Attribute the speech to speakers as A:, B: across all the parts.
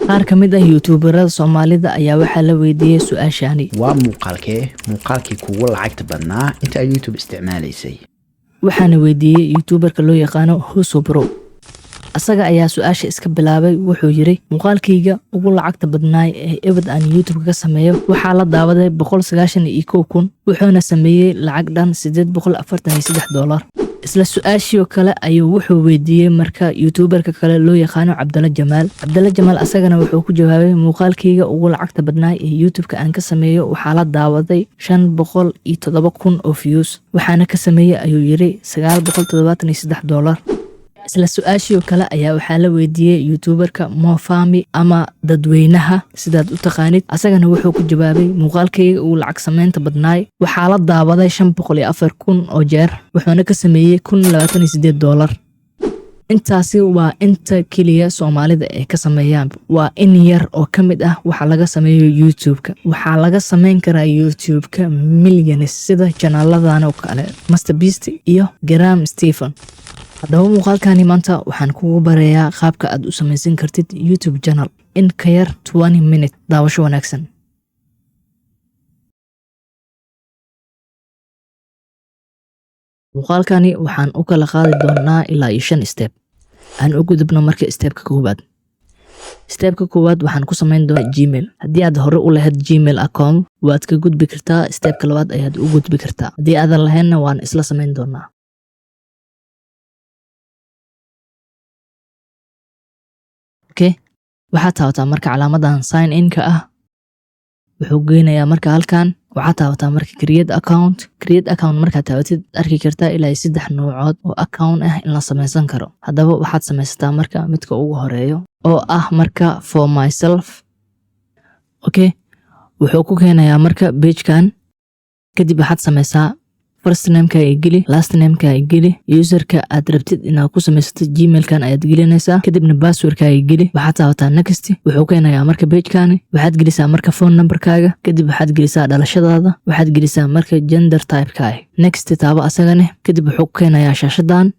A: Qaar ka mid ah YouTuberada Soomaalida ayaa waxaa la weydiiyey su-aashani.
B: Waa muuqaalkee muuqaalkii kugu lacagta badnaa inta aad YouTube isticmaalaysay?
A: Waxaana weydiiyey YouTuberka loo yaqaano Huso Bro. Asaga ayaa su-aasha iska bilaabay. Wuxuu yiri, "Muuqaalkayga ugu lacagta badnaay ee ebed aan YouTube ka sameeyo waxaa la daawaday 191,000, wuxuuna sameeyey lacag dhan $843." Isla su-aashii oo kale ayuu wuxuu weydiiyey marka YouTuberka kale loo yaqaano Cabdalla Jamaal. Cabdalla Jamaal asagana wuxuu ku jawaabay, "Muuqaalkayga ugu lacagta badnaay ee YouTube-ka aan ka sameeyo waxaa la daawaday 507,000 oo views, waxaana ka sameeyey," ayuu yiri, "$973." Isla su-aashii oo kale ayaa waxaa la weydiiyey YouTuberka Mofami ama dadweynaha sidaad u taqaanid. Asagana wuxuu ku jawaabay, "Muuqaalkayga uu lacag sameynta badnaay waxaa la daawaday 504,000 oo jeer, wuxuuna ka sameeyey $1,028." Intaasi waa inta keliya Soomaalida ay ka sameeyaan. Waa in yar oo ka mid ah waxa laga sameeyo YouTube-ka. Waxaa laga sameyn karaa YouTube-ka millions, sida channeladan oo kale, Master Beast iyo Graham Stephan. Haddaba muuqaalkani maanta waxaan kugu barayaa qaabka aad u samaysan kartid YouTube channel in ka yar 20 minute. Daawasho wanaagsan. Muuqaalkani waxaan u kala qaadi doonaa ilaa iyo shan step. Aan u gudubno marka stepka koowaad. Stepka koowaad waxaan ku samayn doonaa Gmail. Haddii aad hore u lahayd Gmail account, waad ka gudbi kartaa, stepka labaad ayaad u gudbi kartaa. Haddii aadan lahaynna, waan isla samayn doonaa. Okay, waxaad taabataa marka calaamadan sign in-ka ah. Wuxuu geynayaa marka halkan. Waxaad taabataa marka create account. Create account markaad taabatid, arki kartaa ilaa iyo saddex noocood oo account ah in la samaysan karo. Haddaba waxaad samaysataa marka midka ugu horeeyo oo ah marka for myself. Okay, wuxuu ku keenayaa marka pagekan. Kadib waxaad samaysaa first nameka geli, last nameka geli, userka aad rabtid inaad ku samaysatid Gmailkan ayaad gelinaysaa, kadibna passwordkaaga geli. Waxaad taabataa next. Wuxuu keenayaa marka pagekani. Waxaad gelisaa marka phone numberkaaga, kadib waxaad gelisaa dhalashadaada, waxaad gelisaa marka gender typekaaga. Next taabo asagane. Kadib wuxuu ku keenayaa shaashadan.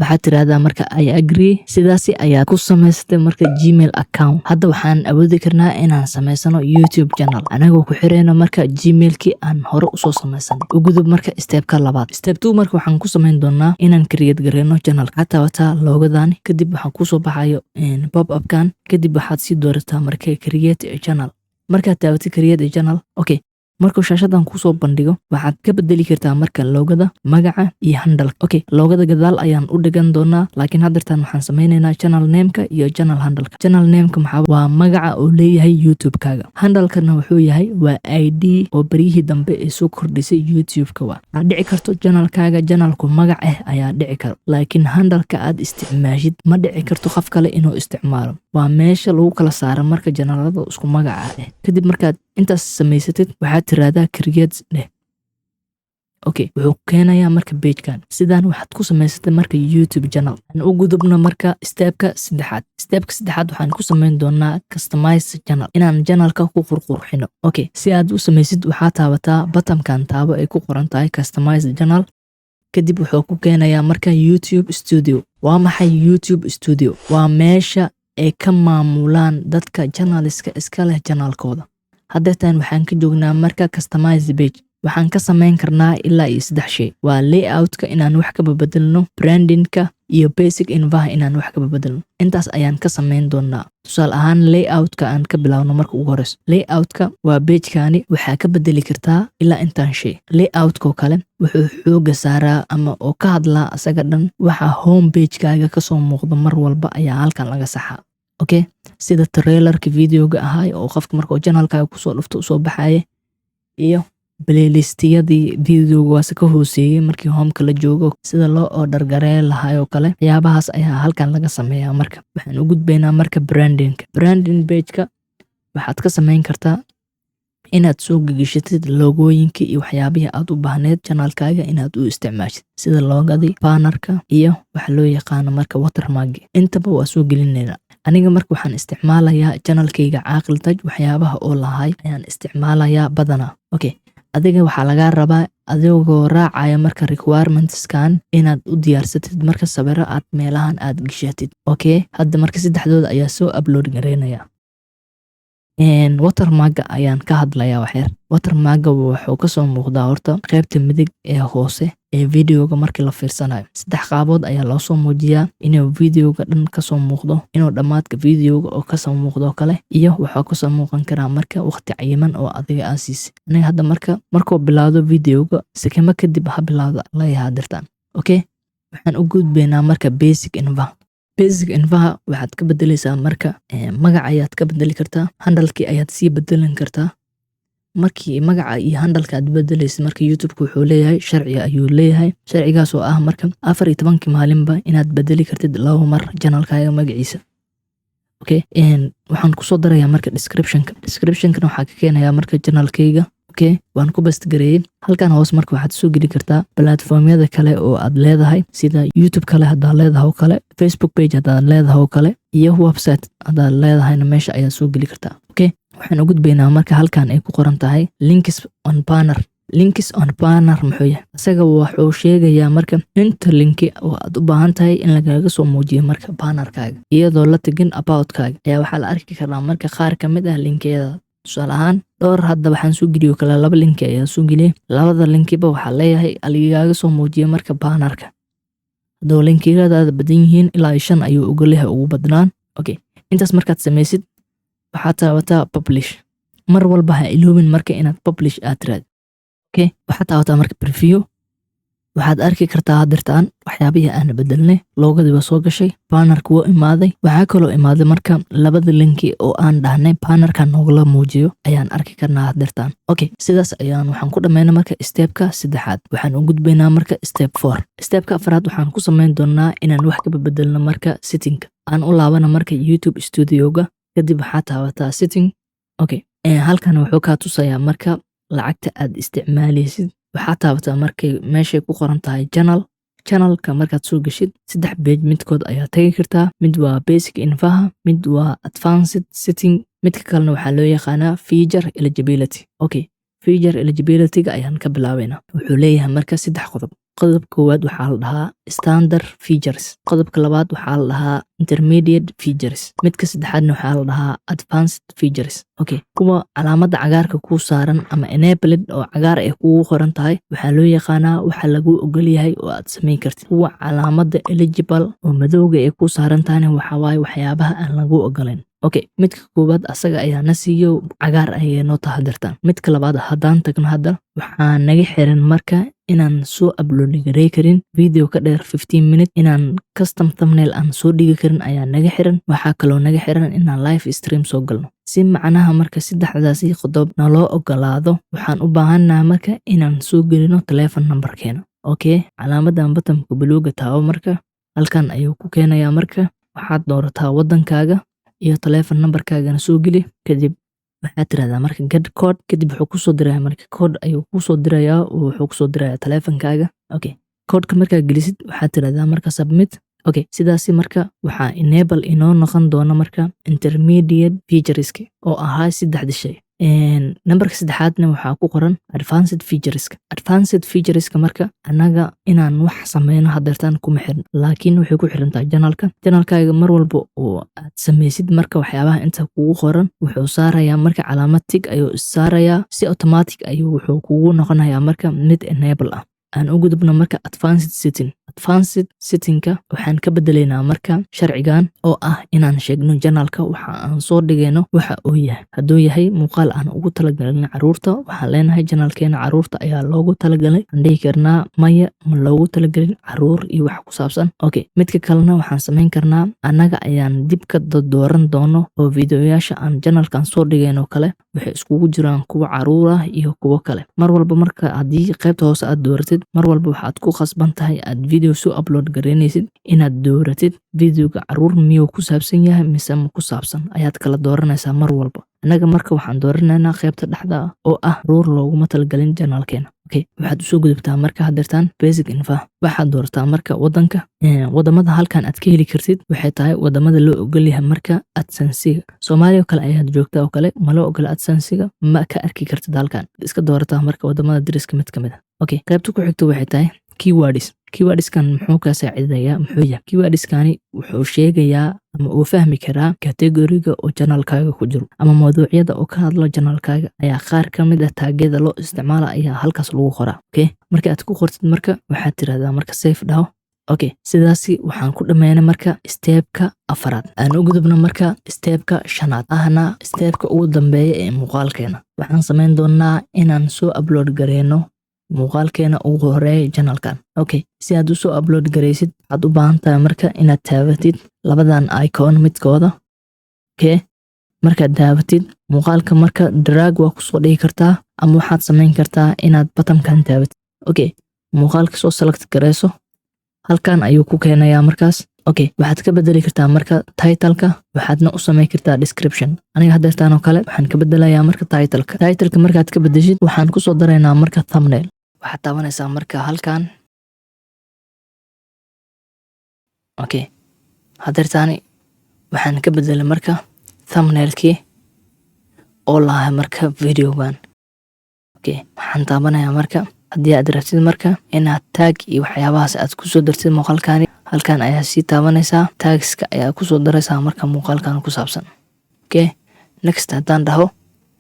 A: Waxaad tiraahdaa marka "I agree". Sidaasi ayaad ku samaysatay marka Gmail account. Hadda waxaan awoodi karnaa inaan samaysano YouTube channel anagoo ku xirayno marka Gmailkii aan hore usoo samaysanay. U gudub marka stepka labaad. Step two marka waxaan ku samayn doonaa inaan create gareyno channel. Waxaad taabataa logodan, kadib waxaa kusoo baxayo pop upkan. Kadib waxaad sii doorataa marka create a channel. Markaad taabatid create a channel, okay, markuu shaashadan kusoo bandhigo, waxaad ka bedeli kartaa marka logoda, magaca iyo handleka. Okay, logoda gadaal ayaan u dhigan doonaa, laakiin haddeertan waxaan sameynaynaa channel nameka iyo channel handleka. Channel nameka maxaa waa? Magaca oo leeyahay YouTube-kaaga. Handlekana wuxuu yahay waa ID oo beryihii dambe ee soo kordhisay YouTube-ka. Waa waxaad dhici karto channelkaaga channelku magac ah ayaa dhici karo, laakiin handleka aad isticmaashid ma dhici karto qof kale inuu isticmaalo. Waa meesha lagu kala saaro marka channelada isku magaca ah. Kadib markaad intaas samaysatid, waxaad tiraahdaa create dheh. Okay, wuxuu keenayaa marka pagekan. Sidaan waxaad ku samaysatay marka YouTube channel. Aan u gudubno marka stepka saddexaad. Stepka saddexaad waxaan ku samayn doonaa customize channel, inaan channelka ku qurqurxino. Okay, si aad u samaysid, waxaa taabataa buttonkan, taabo ay ku qoran tahay customize channel. Kadib wuxuu ku keenayaa marka YouTube Studio. Waa maxay YouTube Studio? Waa meesha ay ka maamulaan dadka channeliska iska leh channelkooda. Haddeertan waxaan ka joognaa marka customize page. Waxaan ka samayn karnaa ilaa iyo saddex shay: waa layoutka inaan wax ka babedelno, brandingka iyo basic infoha inaan wax ka babedelno. Intaas ayaan ka samayn doonaa. Tusaale ahaan, layoutka aan ka bilaawno marka ugu horeyso. Layoutka waa pagekani. Waxaa ka bedeli kartaa ilaa intaan shay. Layoutkoo kale wuxuu xooga saaraa ama oo ka hadlaa asaga dhan waxa home pagekaaga kasoo muuqda mar walba ayaa halkan laga saxaa. Okay, sida trailerka videoga ahaay oo qofka markuu channelkaaga kusoo dhufto usoo baxaya, iyo playlistiyadii videogaas ka hooseeyey markii homeka la joogo, sida loo order gareen lahaay oo kale. Waxyaabahaas ayaa halkan laga sameeyaa. Marka waxaan u gudbaynaa marka brandingka. Branding pageka waxaad ka samayn kartaa inaad soo gegishatid logooyinka iyo waxyaabihii aad u baahneed channelkaaga inaad u isticmaashid, sida logodii, bannerka iyo waxa loo yaqaano marka watermark. Intaba waa soo gelinaynaa. Aniga marka waxaan isticmaalayaa channelkayga Caaqil Taj, waxyaabaha oo lahay ayaan isticmaalayaa badanaa. Okay, adiga waxaa lagaa rabaa Adigoo raacaya marka requirementskan inaad u diyaarsatid marka sawiro aad meelahan aad geshatid. Okay, hadda marka saddexdooda ayaa soo upload gareynaya. Watermarka ayaan ka hadlayaa waxyar. Watermarka wuxuu kasoo muuqdaa horta qaybta midig ee hoose ee videoga markii la fiirsanayo. Saddex qaabood ayaa loosoo muujiyaa: inuu videoga dhan kasoo muuqdo, inuu dhammaadka videoga oo kasoo muuqdo kale, iyo wuxuu kasoo muuqan karaa marka waqti cayiman oo adiga aa siisay. Aniga hadda marka markuu bilaawdo videoga, sekemo kadib ha bilaawdo leeyahaa dirtaan. Okay, waxaan u gudbaynaa marka basic info. Basic infoha waxaad ka bedeleysaa marka magac ayaad ka bedeli kartaa, handlekii ayaad sii bedelan kartaa. Markii magaca iyo handleka aad bedeleysid marka, YouTubeka wuxuu leeyahay sharci ayuu leeyahay, sharcigaas oo ah marka 14-kii maalinba inaad bedeli kartid laba mar channelkaaga magaciisa. Okay, waxaan kusoo darayaa marka descriptionka. Descriptionkana waxaa ka keenayaa marka channelkayga. Okay, waan ku paste gareeyey halkan hoose. Marka waxaad soo geli kartaa platformyada kale oo aad leedahay, sida YouTube kale haddaad leedahay oo kale, Facebook page haddaad leedahay oo kale, iyo website haddaad leedahayna meesha ayaad soo geli kartaa. Okay, waxaan u gudbaynaa marka halkan ay ku qoran tahay links on banner. Links on banner muxuu yahay? Isaga wuxuu sheegayaa marka inta linki oo aad u baahan tahay in lagaga soo muujiyo marka bannerkaaga, iyadoo la tegin aboutkaaga ayaa waxaa la arki karaa marka qaar ka mid ah linkiyada. Tusaale ahaan, dhowr hadda waxaan soo geliyo kale, laba linki ayaa soo geliyey. Labada linkiba waxaa leeyahay aligaaga soo muujiya marka bannerka. Hadduu linkiyadaada badan yihiin, ilaa shan ayuu ogolyahay ugu badnaan. Okay, intaas markaad samaysid, waxaad taabataa publish. Mar walba ha iloobin marka inaad publish aad tiraad. Okay, waxaad taabataa marka preview. Waxaad arki kartaa hadirtaan waxyaabihii aan bedelnay. Logodii waa soo gashay, bannerka wuu imaaday. Waxaa kaloo imaaday marka labada linki oo aan dhahnay bannerka noogala muujiyo ayaan arki karnaa hadirtaan. Okay, sidaas ayaan waxaan ku dhammaynay marka stepka saddexaad. Waxaan u gudbaynaa marka step four. Stepka afraad waxaan ku samayn doonaa inaan wax ka bedelno marka settingka. Aan u laabana marka YouTube Studioga. Kadib waxaa taabataa setting. Okay, halkan wuxuu kaa tusayaa marka lacagta aad isticmaalaysid. Waxaa taabataa markay meeshay ku qoran tahay channel. Channelka markaad soo geshid, saddex page midkood ayaa tagi kartaa. Mid waa basic infoha, mid waa advanced setting, midka kalena waxaa loo yaqaanaa feature eligibility. Okay, feature eligibilityga ayaan ka bilaabaynaa. Wuxuu leeyahay marka saddex qodob. Qodob koowaad waxaa la dhahaa standard features, qodobka labaad waxaa la dhahaa intermediate features, midka saddexaadna waxaa la dhahaa advanced features. Okay, kuwa calaamadda cagaarka kuu saaran ama enabled oo cagaar ay kugu qoran tahay waxaa loo yaqaanaa waxa lagu ogol yahay oo aad samayn kartid. Kuwa calaamadda eligible oo madowga ay kuu saaran tahayna waxaa waaye waxyaabaha aan lagu ogolayn. Okay, midka koowaad asaga ayaa na siiyo, cagaar ayay noo tahadirtaan. Midka labaad haddaan tagno hadda, waxaa naga xiran marka inaan soo upload garey karin video ka dheer 15 minute, inaan custom thumbnail aan soo dhigi karin ayaa naga xiran. Waxaa kaloo naga xiran inaan live stream soo galno. Si macnaha marka saddexdaasi qodob naloo ogolaado, waxaan u baahannaha marka inaan soo gelino telefon numberkeena. Okay, calaamadan buttonka buluuga taabo. Marka halkan ayuu ku keenayaa. Marka waxaad doorataa waddankaaga iyo telefon numberkaagana soo geli. Kadib waxaad tirahdaa marka get code. Kadib wuxuu kusoo diraya marka code ayuu kusoo dirayaa oo wuxuu kusoo dirayaa telefonkaaga. Okay, codeka markaa gelisid, waxaad tirahdaa marka submit. Okay, sidaasi marka waxaa enable inoo noqon doona marka intermediate featureska oo ahaa saddexda shay. Nambarka saddexaadna waxaa ku qoran advanced featureska. Advanced featureska marka annaga inaan wax sameyno hadeertaan kuma xirin, laakiin waxay ku xiran tahay channelka. Channelkaaga mar walba oo aad sameysid marka waxyaabaha inta kugu qoran, wuxuu saarayaa marka calaamad tick ayuu saarayaa. Si automatic ayuu wuxuu kugu noqonayaa marka mid enable ah. Aan u gudubno marka advanced setting. Advanced settingka waxaan ka bedelaynaa marka sharcigan oo ah inaan sheegno channelka waxa aan soo dhigayno waxa uu yahay. Hadduu yahay muuqaal aan ugu talagalin caruurta, waxaan leenahay channelkeena caruurta ayaa loogu talagalay. Waxaan dhihi karnaa maya, ma loogu talagelin caruur iyo wax ku saabsan. Okay, midka kalena waxaan samayn karnaa annaga ayaan dib ka dooran doono oo videoyaasha aan channelkan soo dhigayno kale waxay iskugu jiraan kuwa caruur ah iyo kuwo kale. Mar walba marka haddii qaybta hoose aad dooratid, mar walba waxaad ku khasban tahay aad video soo upload garaynaysid inaad dooratid videoga caruur miyuu ku saabsan yahay mise ma ku saabsan, ayaad kala dooranaysaa mar walba. Annaga marka waxaan dooranaynaa qaybta dhexda ah oo ah caruur looguma talagalin channelkeena. Okay. Okay, waxaad usoo gudubtaa marka hadeertaan basic info. Waxaad doorataa marka wadanka. Wadamada halkan aad ka heli kartid waxay tahay wadamada loo ogol yahay marka AdSense-iga. Soomaaliya oo kale ayaad joogtaa oo kale, ma loo ogola AdSense-iga, ma ka arki kartid halkan. Iska doorataa marka wadamada dariska mid kamid ah. Okay, qaybta ku xigta waxay tahay keywords. Keywordskan muxuu kaa saacidayaa? Muxuu yahay keywords-kani? Wuxuu sheegayaa ama uu fahmi karaa category-ga oo channel-kaaga ku jiro ama mawduucyada oo ka hadlo channel-kaaga ayaa qaar ka mid ah tag-yada loo isticmaala ayaa halkaas lagu qoraa. Okay, marka aad ku qortid marka waxaad tirahdaa marka save dhaho. Okay, sidaasi waxaan ku dhammeynay marka step-ka afaraad. Aan u gudubno marka step-ka shanaad, ahna step-ka ugu dambeeya ee muuqaalkeena. Waxaan samayn doonaa inaan soo upload gareyno muuqaalkeena ugu horeeya channel-kan. Okay, si aad usoo upload garaysid, waxaad u baahan tahay marka inaad taabatid labadan icon midkooda. Okay, markaad taabatid muuqaalka marka drag waa kusoo dhigi kartaa ama waxaad samayn kartaa inaad button-kan taabatid. Okay, muuqaalka soo select garayso, halkan ayuu ku keenayaa markaas. Okay, waxaad ka bedeli kartaa marka title-ka, waxaadna u samayn kartaa description. Aniga hadeertaan oo kale waxaan ka bedelayaa marka title-ka. Title-ka markaad ka bedeshid, waxaan kusoo daraynaa marka thumbnail. Waxaad taabanaysaa marka halkan. Okay, hadeertaani waxaan ka bedelay marka thumbnail-kii oo lahaa marka video-gan. Okay, waxaan taabanayaa marka haddii aad rabtid marka inaad tag iyo waxyaabahaas aad kusoo dartid muuqaalkani, halkan ayaa sii taabanaysaa, tags-ka ayaa kusoo daraysaa marka muuqaalkan ku saabsan. Okay, next haddaan dhaho,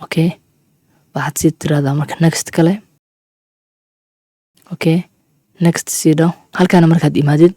A: okay, waxaad sii tiraahdaa marka next kale. Okay, next sii dhaho. Halkaana markaad imaadid,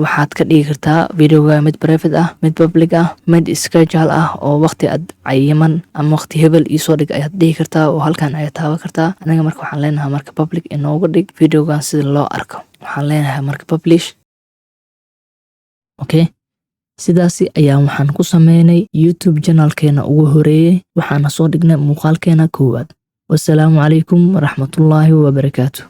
A: waxaad ka dhigi kartaa video-ga mid private ah, mid public ah, mid schedule ah oo waqti aad cayiman ama waqti hebel iisoo dhig ayaad dhihi kartaa oo halkan ayaad taaban kartaa. Aniga marka waxaan leenahay marka public inooga dhig video-gan sida loo arko. Waxaan leenahay marka publish. Okay, sidaasi ayaa waxaan ku sameynay YouTube channel-keena ugu horeeyey, waxaana soo dhignay muuqaalkeena koowaad. Wasalaamu calaykum waraxmatullaahi wabarakaatu.